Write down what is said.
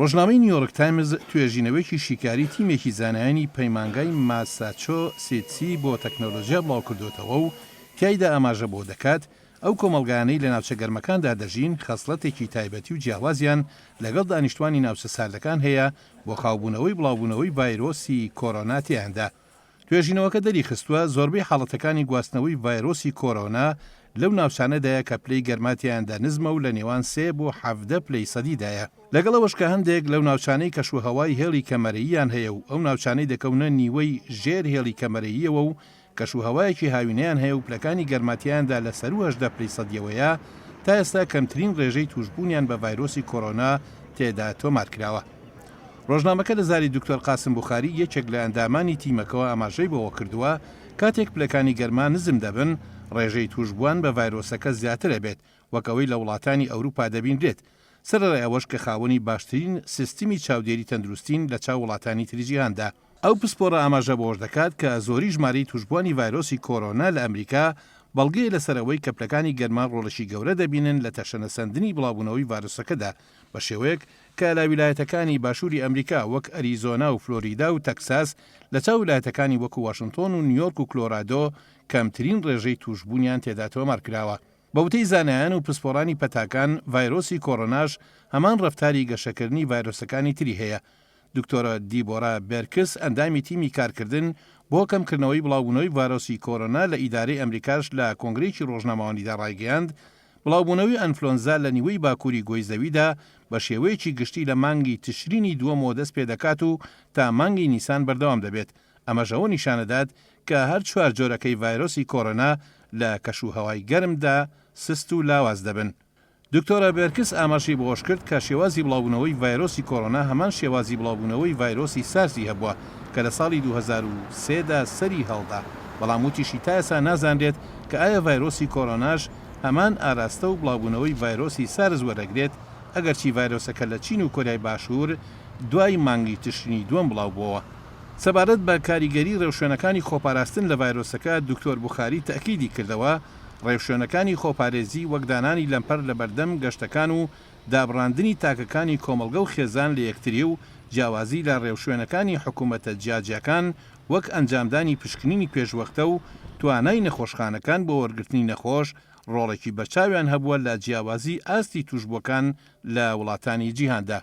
ڕۆژنامەی نیویۆرک تایمز توێژینەوەیەکی شیکاری تیمێکی زانایانی پەیمانگای ماساچۆسیتسی بۆ تەکنەلۆجیا بڵاوکردۆتەوە و تیایدا ئاماژە بەوە دەکات ئەو کۆمەڵگایانەی لە ناوچە گەرمەکاندا دەژین خەسڵەتێکی تایبەتی و جیاوازیان لەگەڵ دانیشتوانی ناوچە ساردەکان هەیە بۆ خاوبوونەوەی بڵاوبوونەوەی ڤایرۆسی کۆرۆنا تێیاندا. توێژینەوەکە دەریخستووە، زۆربەی حاڵەتەکانی گواستنەوەی ڤایرۆسی کۆرۆنا لەو ناوچانەدایە کە پلەی گەرما تێیاندا نزمە و لە نێوان سێ بۆ 17 پلەی سەدیدایە. لەگەڵ ئەوەش کە هەندێک لەو ناوچانەی کەشوهەوای هێڵی کەمەرەییان هەیە و ئەو ناوچانەی دەکەونە نیوەی ژێر هێڵی کەمەرەییەوە و کەشوهەوایەکی هاوینەیان هەیە و پلەکانی گەرما تیایاندا لە سەروو 18 پلەی سەدیەوەیە، تا ئێستا کەمترین ڕێژەی تووشبوونیان بە ڤایرۆسی کۆرۆنا تێدا تۆمارکراوە. ڕۆژنامەکە لە زاری دکتۆر قاسم بوخاری یەکێک لە ئەندامانی تیمەکەوە ئاماژەی بەوەکردووە، کاتێک پلەکانی گەرما نزم دەبن، ڕێژەی تووشبووان بە ڤایرۆسەکە زیاتر ئەبێت، وەک ئەوەی لە وڵاتانی ئەوروپا دەبینرێت، سەرەڕای ئەوەش کە خاوەنی باشترین سیستمی چاودێری تەندروستین لە چاو وڵاتانی تری جیهاندا. ئەو پسپۆڕە ئاماژە بەوەش دەکات کە زۆری ژمارەی تووشبووانی ڤایرۆسی کۆرۆنا لە ئەمریکا بەڵگەیە لەسەر ئەوەی کە پلەکانی گەرما ڕۆڵێکی گەورە دەبینن لە تەشەنەسەندنی بڵاوبوونەوەی ڤایرۆسەکەدا بە شێوەیەک کە لە ویلایەتەکانی باشووری ئەمریکا وەک ئەریزۆنا و فلۆریدا و تەکساس لە چاو ویلایەتەکانی وەکو واشنتۆن و نیۆرک و کلۆرادۆ کەمترین ڕێژەی تووشبوونیان تێدا تۆمار کراوە. بە وتەی زانایان و پسپۆڕانی پەتاکان، ڤایرۆسی کۆرۆناش هەمان ڕەفتاری گەشەکردنی ڤایرۆسەکانی تری هەیە. دکتۆرە دیبۆرا بێرکس ئەندامی تیمی کارکردن بۆ کەمکردنەوەی بڵاوبوونەوەی ڤایرۆسی کۆرۆنا لە ئیدارەی ئەمریکاش لە کۆنگرەیەکی ڕۆژنامەوانیدا ڕایگەیاند، بڵاوبوونەوەی ئەنفلۆنزا لە نیوەی باکووری گۆی زەویدا بە شێوەیەکی گشتی لە مانگی تشرینی دووەمەوە دەست پێدەکات و تا مانگی نیسان بەردەوام دەبێت، ئەمەش ئەوە نیشانەدات کە هەر چوار جۆرەکەی ڤایرۆسی کۆرۆنا لە کەشوهەوای گەرمدا سست و لاواز دەبن. دکتۆرە بێرکس ئاماژەی بەوەشکرد کە شێوازی بڵاوبوونەوەی ڤایرۆسی کۆرۆنا هەمان شێوازی بڵاوبوونەوەی ڤایرۆسی سارسی هەبووە کە لە ساڵی 2003 دا سەری هەڵدا، بەڵام وتیشی تا ئێستا نازانرێت کە ئایا ڤایرۆسی کۆرۆناش هەمان ئاراستە و بڵاوبوونەوەی ڤایرۆسی سارس وەردەگرێت، ئەگەرچی ڤایرۆسەکە لە چین و کۆریای باشوور دوای مانگی تشرینی دووەم بڵاوبووەوە. سەبارەت بە کاریگەری ڕێوشوێنەکانی خۆپاراستن لە ڤایرۆسەکە، دکتۆر بوخاری تەئکیدی کردەوە، ڕێوشوێنەکانی خۆپارێزی وەک دانانی لەمپەر لەبەردەم گەشتەکان و دابڕاندنی تاکەکانی کۆمەڵگە و خێزان لە یەکتری و جیاوازی لە ڕێوشوێنەکانی حکومەتە جیاجیاکان وەک ئەنجامدانی پشکنینی پێشوەختە و توانای نەخۆشخانەکان بۆ وەرگرتنی نەخۆش ڕۆڵێکی بەرچاویان هەبووە لە جیاوازی ئاستی تووشبووەکان لە وڵاتانی جیهاندا.